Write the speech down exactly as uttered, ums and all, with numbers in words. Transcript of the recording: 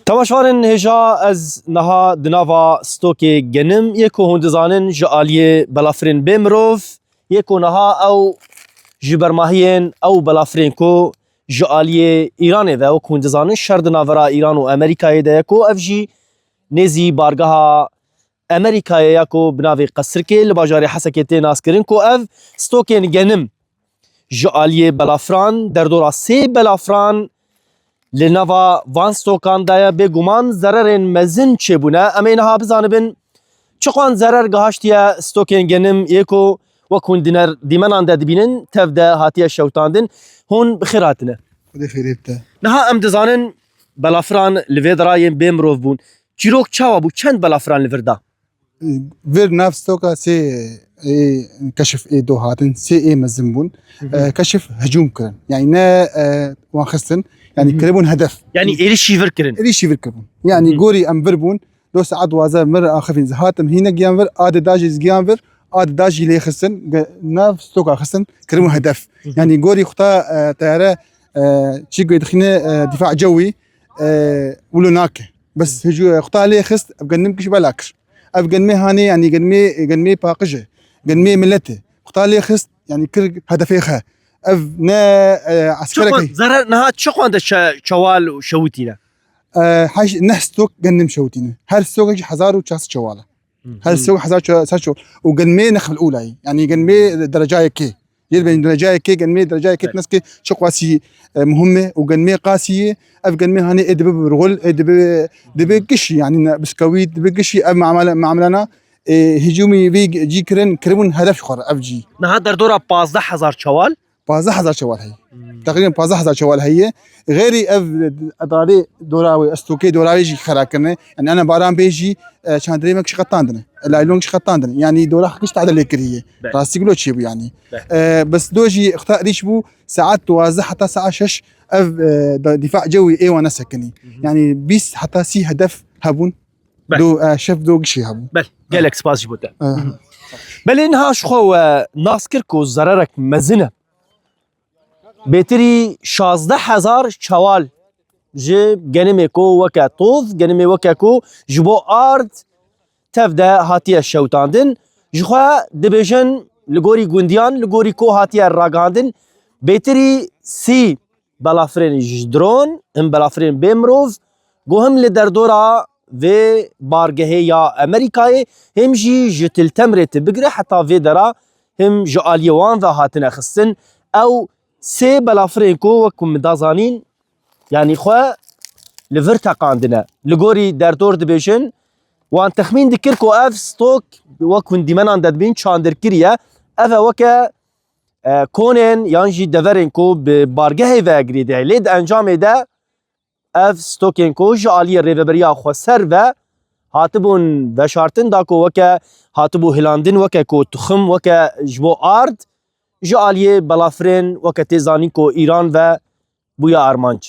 Temaşevanên hêja, ez niha di nava stokê genim yê ku hûn dizanin ji aliyê belafirên bê mirov yê ku niha ew ji bermahiyên ew belafirên ku ji aliyê Îranê ve, wek hûn dizanin, şer di navbera Îran û Amerîkayê de ye ku ev jî nêzî bargeha Amerîkayê ya ku bi navê Qesrikê li bajarê Hesekê tê naskirin, ku ev stokên genim ji aliyê belafiran, derdora sê belafiran li nava van stokan de ye. Bêguman zererên mezin çêbûne. Em ê niha bizanibin çiqan zerer gihaştiye stokên genim yê ku wek hûn dîner-, dîmenan de dibînin, tev de hatiye şewtandin. Hûn bi xêr hatine. Xwedê xêrê bide. Niha em dizanin belafiran li vê derayên bê mirov bûn. Çîrok çawa bû? Çend belafiran li vir da? Vir nav stoka sê ê keşif ê do hatin, sê ê mezin bûn. Hı hı. E, keşif hicûm kirin. Yani ne, e, wan xistin, yani Hı hı. kiribûn hedef. Yani êrişî vir kirin. Êrişî vir kiribûn. Yani Hı hı. gorî em vir bûn, do saet duwazdeh mir axifîn, hatim hîne giyan vir, adê dajî giyan vir, adê dajî lê xistin, ge-, nav stoka xistin, kiribûn Hı hı. hedef. Hı hı. Yani gorî xuta, e, teyare, e, çî goy dixîne, e, difa cewî, e, wilo nake. Bes hicû xuta lê xist, ev gendim kiş bela kir. Ev genmê hanê, yani genmê, genmê paqij e. Genmê millet e. Xuta lê xist, yani kir hedefê xe. Ev ne, e, eskerek Çiqan, e. Zerer niha çiqan de çe-, çewal û şewitîne? E, heş-, neh stok gendim şewitîne. Her stokekî hezar û çar sed çewal e. Hı hı. Her stok hezar çar sed çewal. Û genmê nexbil ûlayî. Yani genmê dereca yekê. Yê dibên dereca yekê, genmê dereca yekê Evet. neskê çi qasî, e, muhim e û genmê qasî ye. Ev genmê hanê ê dibe bi rixul, ê dibe, dibe gişî, yani ne, biskewît, dibe gişî ev mamele-, mamelana, e, hicûmî vê cî kirin, kiribûn hedef ji xwe re ev cî. Niha derdora pazdeh hezar çewal? Pazdeh hezar çewal heye. Hmm. Teqrîben pazdeh hezar çewal heye. Xêrî ev, e, darê dora wê, stokê dora wê jî xera kirine. Yani ana baran bê jî, e, çandrê me kişi qetandine. E, laylon kişi qetandine. Yani dora heqiş tade lê kiriye. Belê. Rastî gulo çê bû yani. Belê. E, bes do jî xta rîş bû saet duwazdeh heta saet şeş ev, e, da-, difa cewî ê wan nesekinî. Hı hı. Yani bîst heta sî hedef hebûn. Belê. Do, e, şef do gişî hebûn. Belê. Gelek spas ji bo te. E. Hı hı. Belê niha ji xwe we nas kir ku zererek mezin e. Bêtirî şazdeh hezar çewal ji genimê ku weke toz, genimê weke ku ji bo ard tev de hatiye şewtandin. Ji xwe dibêjin li gorî gundiyan, li gorî ku hatiye ragihandin, bêtirî sî belafirên ji dron, him belafirên bê mirov, ku him li derdora vê bargehê ya Amerîkayê, him jî ji Til Temrê tu bigire heta vê dera him ji aliyê wan ve hatine xistin. Ew sê belafirên ku wek ku min da zanîn, yanî xwe li vir teqandine. Li gorî derdor dibêjin, wan texmîn dikir ku ev stok wek hûn dîmenan de dibîn çandir kiriye. Ev e weke, e, konên yan jî deverên ku bi bargehê ve girêdayî. Lê di encamê de ev stokên ku ji aliyê Rêveberiya Xweser ve hatibûn veşartin, da ku weke hatibû hilandin, weke ku tuxim, weke ji bo ard, ji aliyê belafirên, weke tê zanîn ku Îran ve bûye armanc.